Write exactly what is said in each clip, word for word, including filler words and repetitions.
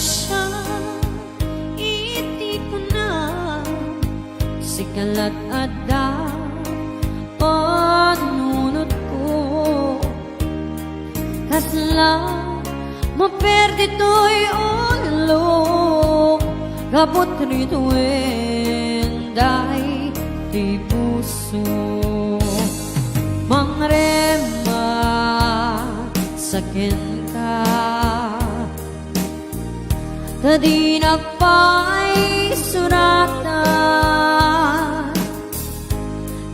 Siak iti kunam, sika lat adda panunotko. Kasla maperdi toy ulok, gapu ditoy daytoy puso. Mangrema sa kenka, ta dinak pay suratan,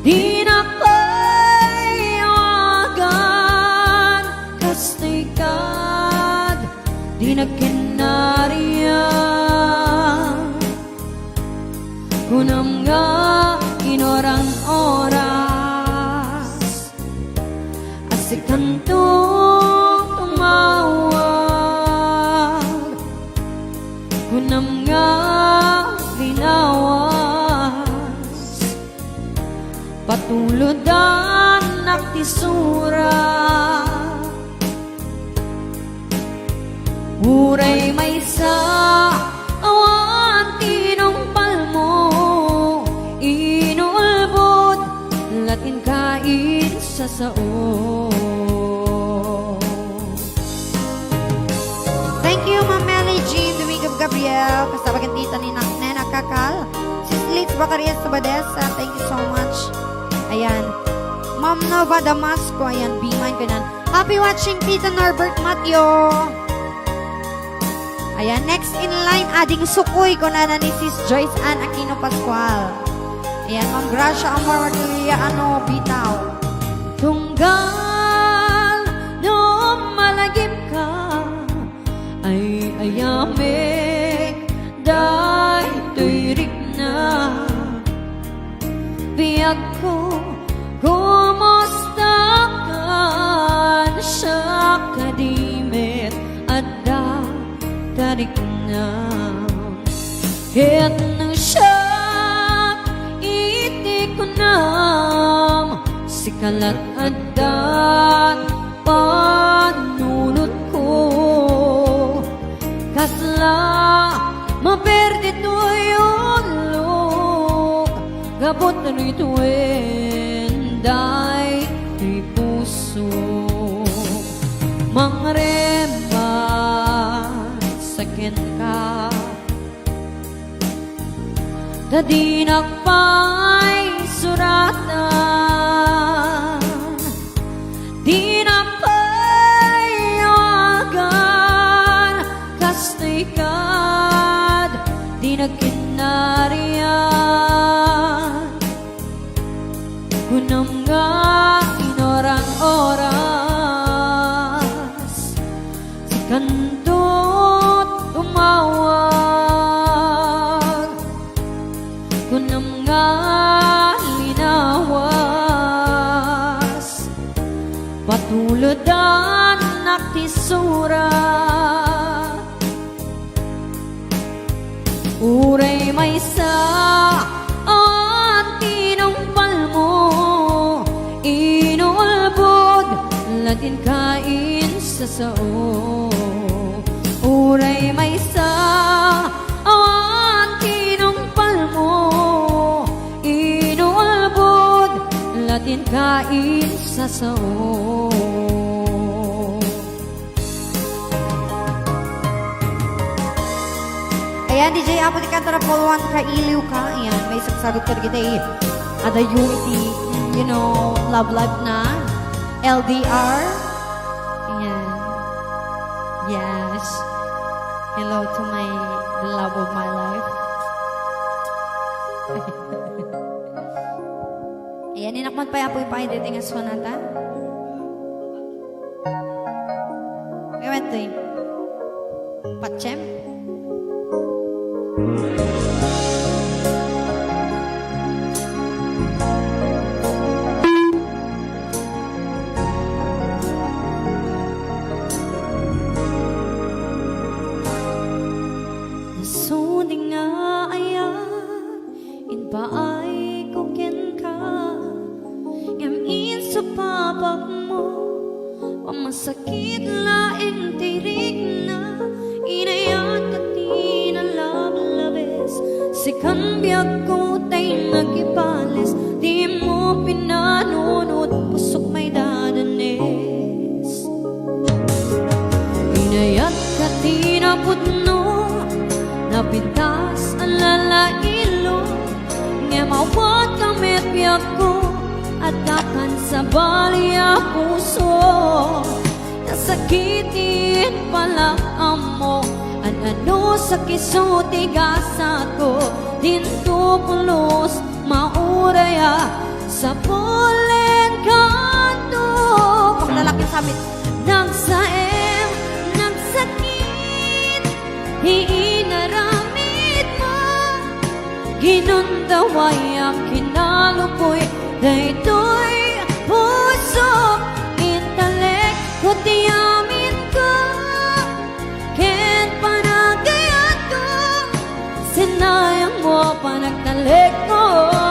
dinak pay awagan, kastoy kad dinak kinarian. Kunam nga inuran oras, a sikanto tumawag. Kunam nga linawas, patulodannak ti sura. Uray maysa, awan ti nungpalmo, inulbod, latin kain sa sao. Thank you, Ma'am Melly Jean Domingo Gabriel. Kasama ken tita ni Nak-, Nena Kakal. Sis Litz Bacarias Sabadesa, thank you so much. Ayan. Ma'am Nova Damasco, ayan, Biman, kanan. Happy watching, Tita Norbert Mateo. Ayan, next in line, Ading Sukoy, kunana ni Sis Joyce Ann Aquino Pascual. Ayan, Ma'am Gracia Amor Martilia, ano, Bitaw. Tunggal no malagipka, ay-ayamek daytoy rikna. Biagko, kumusta kan siak kadi met adda ta rikna? Ket no siak iti kunam, sika lat adda panunotko. Kasla maperdi toy ulok, gapu ditoy daytoy puso. Mangrema sa kenka, ta dinak pay suratan, dinak pay awagan, kastoy kad dinak kinarian. Kunam nga inuran oras, sikanto tumawag. Kunam nga linawas, patulodannak ti sura. Uray maysa, awan ti nungpalmo, inulbod, latin kain sa sao. Uray maysa, awan ti nungpalmo, inulbod, latin kain sa sao. Ayan, D J Apo ti Kantara Paul Juan, kailiw ka. Ayan, may sagsagutko dagiti adayo iti, you know, love life na, L D R. Ayan. Yes. Hello to my, the love of my life. Ayan, inak man pay apoy pay dito nga sonata. Ngayon, ito eh. Patsyem. Nasudi nga ayat, impaayko kenka, ngem insupapakmo, pamasakit laeng ti rikna, inayat ket Kan biagko tay nakipales, dimo pinanunot, pusok maydadanes. Inayat ka ti napudno, napintas a lalailo, ngem awan ka met biagko, adda kan sabali a puso. Nasakit ti palak ammo, an-ano sa kiso ti gasatko, dinto pulos mauray a sapulen kanto. Paglalaki sa amin. Nagsaem, nagsakit, inaramid mo. Ginundaway a kinalupoy, daytoy puso, intalek ko ti amin ko, ken panagayat ko, sinayang mo panagtalek ko,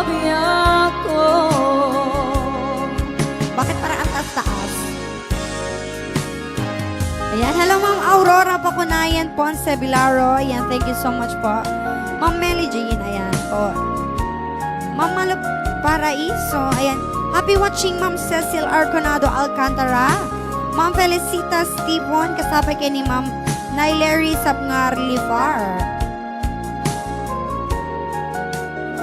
biag ko. Bakit parang ang taas-taas? Ayan, hello, Ma'am Aurora Pakunayan Ponce Vilaro. Ayan, thank you so much po. Ma'am Melly Jean, ayan po. Ma'am Malu Paraiso, ayan. Happy watching, Ma'am Cecil Arconado Alcantara. Ma'am Felicita Stevon, kasabay kay ni Ma'am Naileri Sabngar Lifar.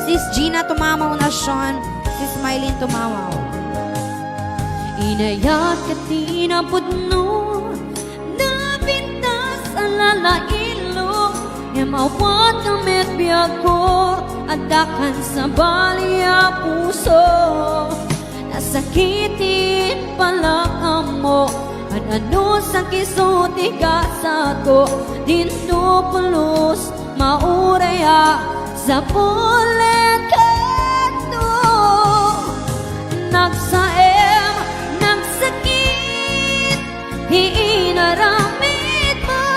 Sis Gina Tumamaw Nacion, Sis Mylene Tumamaw. Inayat ka ti napudno, napintas a lalailo, ngem awan ka met biagko, adda kan sabali a puso. Nasakit ti palak ammo, an-ano sa kiso ti gasatko, dinto pulos mauray a sapulen kanto. Nagsaem, nagsakit, inaramid mo.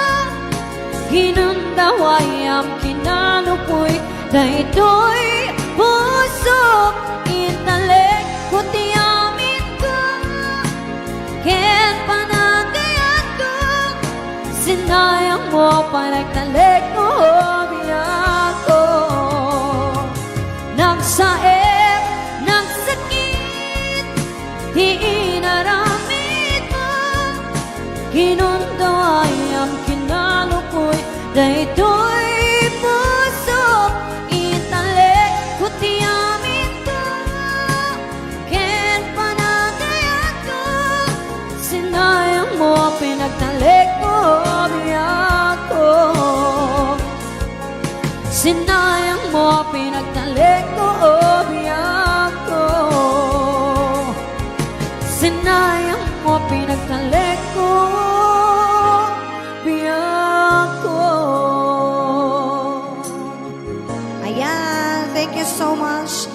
Ginundaway a kinalupoy, daytoy puso, intalek ko ti amin ko. Ken panagayat ko, sinayang mo panagtalek mo, biag ko. Nagsaem, nagsakit, ti inaramid mo. Ginundaway a kinalupoy, daytoy puso, intalek ko ti amin ko. Ken panagayat ko, sinayang mo pinagtalek mo, biag ko. Sinayang mo pinagtalek mo, biag ko. Sinayang mo pinagtalek mo, biag ko. Ayan, thank you so much.